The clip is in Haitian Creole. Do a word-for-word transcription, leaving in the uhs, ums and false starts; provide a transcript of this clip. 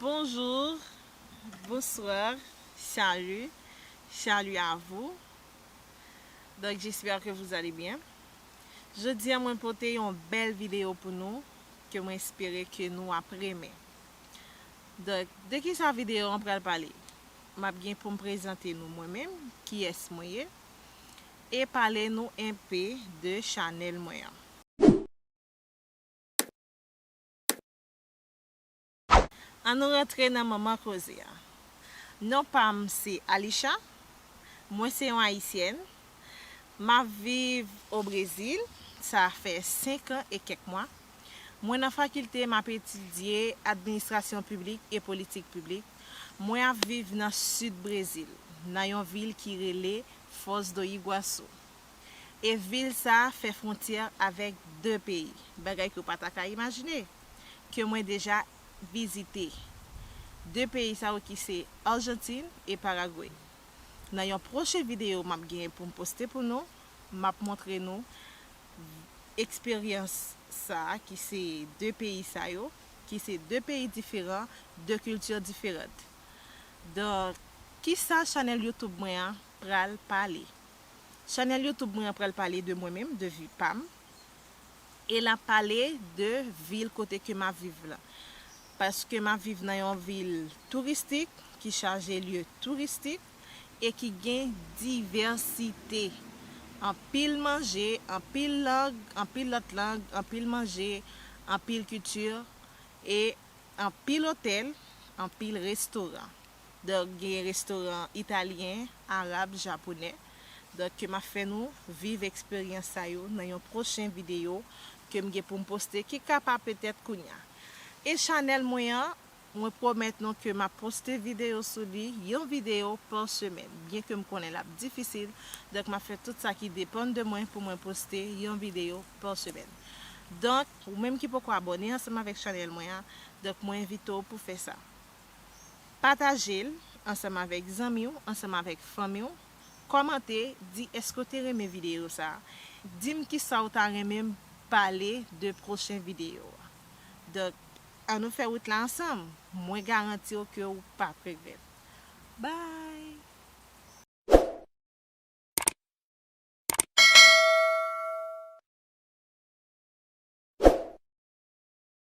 Bonjour, bonsoir, salut, salut à vous. Donc, j'espère que vous allez bien. Jodi a, mwen pote yon bèl videyo pou nou, ke mwen espere ke nou ap renmen. Donk, de ki sa videyo an pral pale? M ap gen pou m prezante nou mwen menm, kiyès mwen ye, e pale nou enpe de chanèl mwen an. Ann nou rantre nan manman koze a. Non pa m se Alisha. Mwen se yon Ayisyèn. M ap viv o Brezil. Sa fè senk an e kèk mwa. Mwen nan fakilte, m ap etidye administrasyon piblik e politik piblik. Mwen ap viv nan sid Brezil, nan yon vil ki rele Foz do Iguaçu. E vil sa a fè fwontyè avèk de peyi, bagay ke w pa ta ka imajine, ke mwen deja vizite. De peyi sa yo ki se Ajantin e Paragwe. Nan yon pwochen videyo m ap genyen pou m poste pou nou, m ap montre nou eksperyans sa a ki se de peyi sa yo, ki se de peyi diferan, de kilti diferan. Donk, kisa chanèl YouTube mwen an pral pale? Chanèl YouTube mwen an pral pale de mwen menm, de vi pa m. E l ap pale de vil kote ke m ap viv la. Paske m ap viv nan yon vil touristik, ki chaje lye touristik, e ki gen divèsite. Anpil manje, anpil lang, anpil lòt lang, anpil manje, anpil kilti, e anpil otèl, anpil restoran. Donk, gen restoran italyen, arab, japonè. Donk, ke m ap fè nou viv eksperyans sa yo nan yon pwochen videyo ke m gen pou m poste, ki kapab petèt kounye a. E chanèl mwen an, mwen pwomèt nou ke m ap poste videyo sou li, yon videyo pa semèn. Byen ke m konnen l ap difisil, donk m ap fè tout sa ki depann de mwen pou mwen poste yon videyo pa semèn. Donk, ou menm ki poko abòne ansanm avèk chanèl mwen an, donk mwen envite w pou fè sa. Pataje l ansanm avèk zanmi w, ansanm avèk fanmi w. Kòmante, di èske w te renmen videyo sa a. Di m kisa w ta renmen m pale de pwochen videyo a. Donk, ann nou fè wout la ansanm. Mwen garanti w ke w p ap regrèt. Bye!